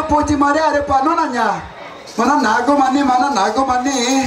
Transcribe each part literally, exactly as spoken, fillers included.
Putchimarü arü pa nona ñaã. Mana naguma nixĩ, mana naguma nixĩ.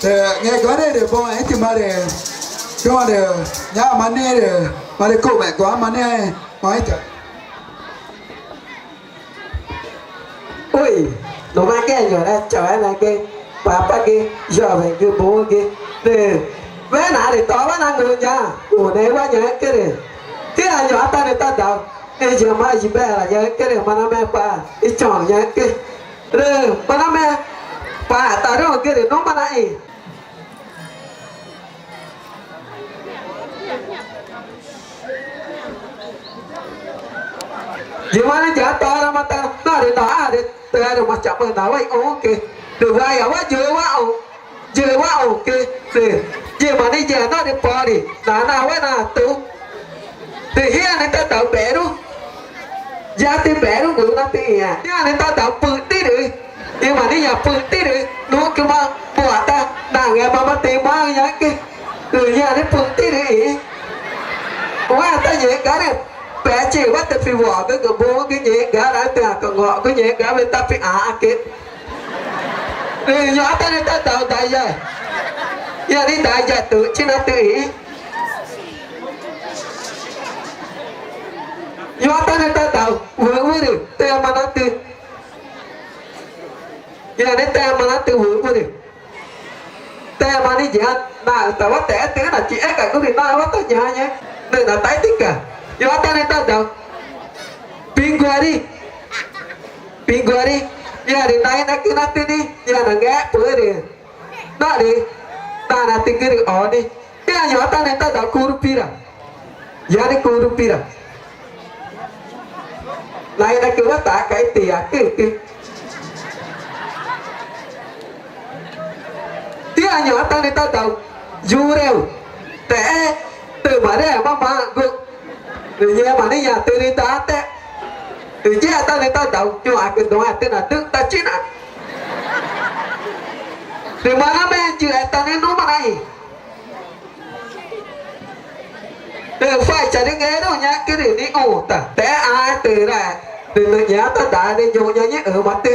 Rü ngẽxgumarüü̃ rü boxẽxü̃tima rü, rü ñaãma nixĩ rü marü cumexguãma nixĩ. Maxẽta. Ui, nuã nangẽxma, ñuxre chaueneẽgü, papagü, jovemgü, buxü̃gü, rü wena rü towa nangu ñaã, ngunexü̃wa ñaxü̃cürü. Tixa ñuxãtanü tadau, ĩyama Gibera ñaxü̃cürü, maname pa Ichoxü̃ ñaxü̃cü, rü maname pa Taruü̃gü rü núma naxĩ. Yima nixĩ ya toramata, norü noxãrü tüarüma chamünawa ixũxü̃cü, rü wayawa yüxü̃waxũ, yüxü̃waxũxü̃cü, rü yima nixĩ ya norü pori nanawa natüxü̃. Rü ĩxü̃ nixĩ tadau Beru. Yatü Beru nguna tüxĩ ĩxü̃. Ĩxü̃ nixĩ tadau Püxtürü. Yima nixĩ ya Püxtürü, nuxcüma puxãta nangẽxmama tüxü̃ maxü̃ ñaxü̃cü. Rü ĩxü̃ nixĩ Püxtürü ĩxü̃. Wata ngẽxgumarüü̃ pechixü̃wa tüxü̃ piwogügü, buxü̃gü ngẽxgumaraü̃, tüxü̃ acü ngo̱xgu ngẽxguma, wüxi tá pixãxü̃cü. Rü ñuxãtanü tadau Daiyae. Ĩxü̃ nixĩ Daiyae Tüxchina tüxü̃ ĩxü̃. Ñuxãtanü tadau Wüxwürü, tüxü̃ manatü. Ĩxü̃ nixĩ tüxü̃ manatü Wüxwürü. Tüxü̃ manatü ya naxü̃tawa texé tüxna chixecügu rü nawa tañaxü̃ ñaxü̃, nüxna taitüca. Ñuxãtanü tadau Pinguarü. Pinguarü. Ĩxü̃ rü nainacünatü nixĩ ya nangexpüxü̃ rü norü nanatügü rü one. Ĩxü̃ ñuxãtanü tadau Curupira. Ĩxü̃ nixĩ Curupira. Nainacüwa taxca̱x i tüyacügü. Tixa ñuxãtanü tadau Yureu. Texé tümareama maxü̃gu. Rü ngẽma nixĩ ya türü date. Rü yixetanü tadau ñuxãcü duü̃xẽtü nadüxtachinaxü̃. Rü maname yüxeta nixĩ núma naxĩ. Rü faicharü ngeruü̃ ñaxü̃cü rü nixũ ta texé ãẽ türae. Rü nüxü̃ ñaã tadae rü ñuxũ ñaã ñüxü̃matü.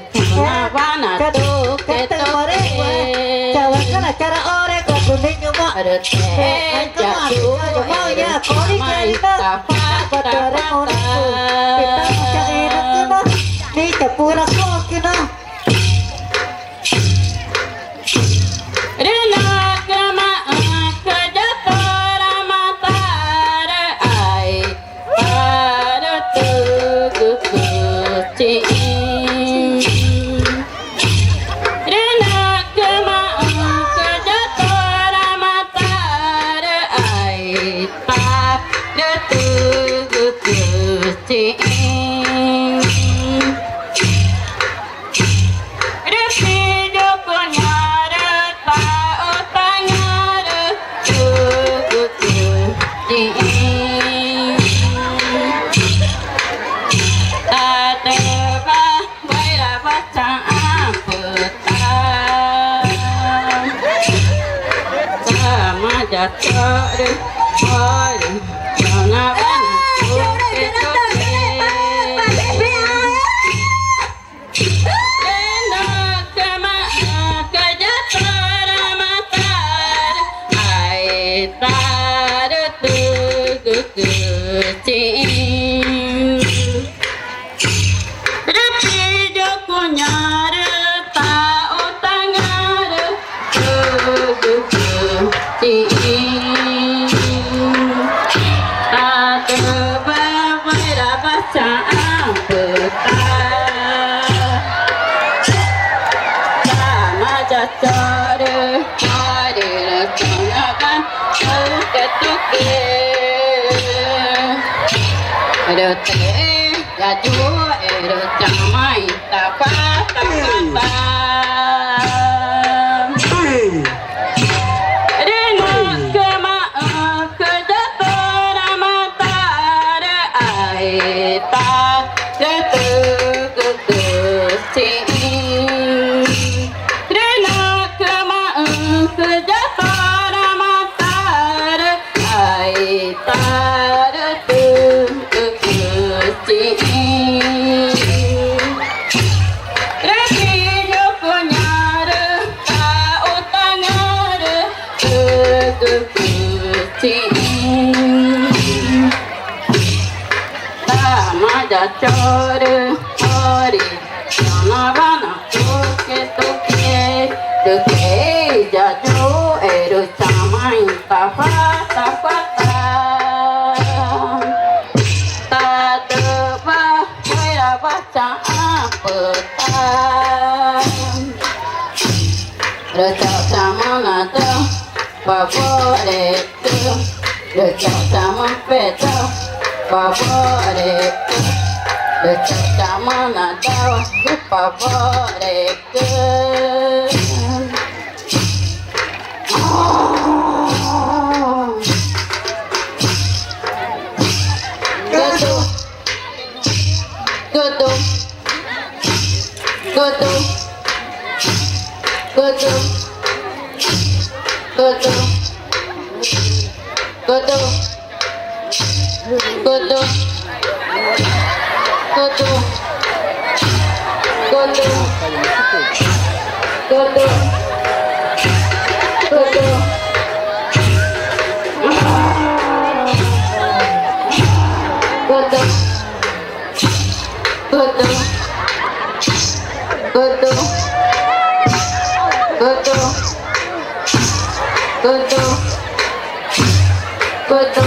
Ere, cata, cata, ore, chava, cara, cara, ore, cata, niño, ma, ere, ai, cama, cama, ya, cori, cori, na, na, cata, ore, ore, cata, mucha, ere, cata, ni, cata, pura, cata, cata. Rü nacüma ücü ya tórama tarü, aitarü tügücü chixĩ. Rü nacüma ücü ya tórama tarü, aitarü tügücü chixĩ. Rü piyu cuñarü taxutañarü tügücü chixĩ. Tadüwa wayarawa chaxãpü̱ ta, chama ya chorü, chorü, chorü, chorü. Rü nacüma ücü ya tórama tarü, aitarü tügücü chixĩ. Rü piyu cuñarü taxutañarü tügücü chixĩ. Tadüwa wayarawa chaxãpü̱ ta, chama ya chorü, chorü, rü chorü, chorü, tuque, tuque. Rü te ya yuxe rü chama itacuatacuata. Rü nacüma ücü ya tórama tarü, aitarü tügücü chixĩ. Rü nacüma ücü ya tórama tarü, aitarü tügücü chixĩ. Rü piyu cuñarü taxutañarü tügücü chixĩ. Chama ya chorü, chorü, chorü, tuque, tuque. Rü te ya yuxe rü chama itacuatacuata. Tadüwa wayarawa chaxãpü̱ ta, rü chau chama nadawa, pa wore, rü chau chama peta, pa wore, rü chau chama nadawa, pa wore. Gudu, gudu, gudu, gudu, gudu, gudu. Gudu. Gudu. Gudu. Gudu. Gudu. Gudu. Gudu. Gudu. Gudu. Gudu. Gudu.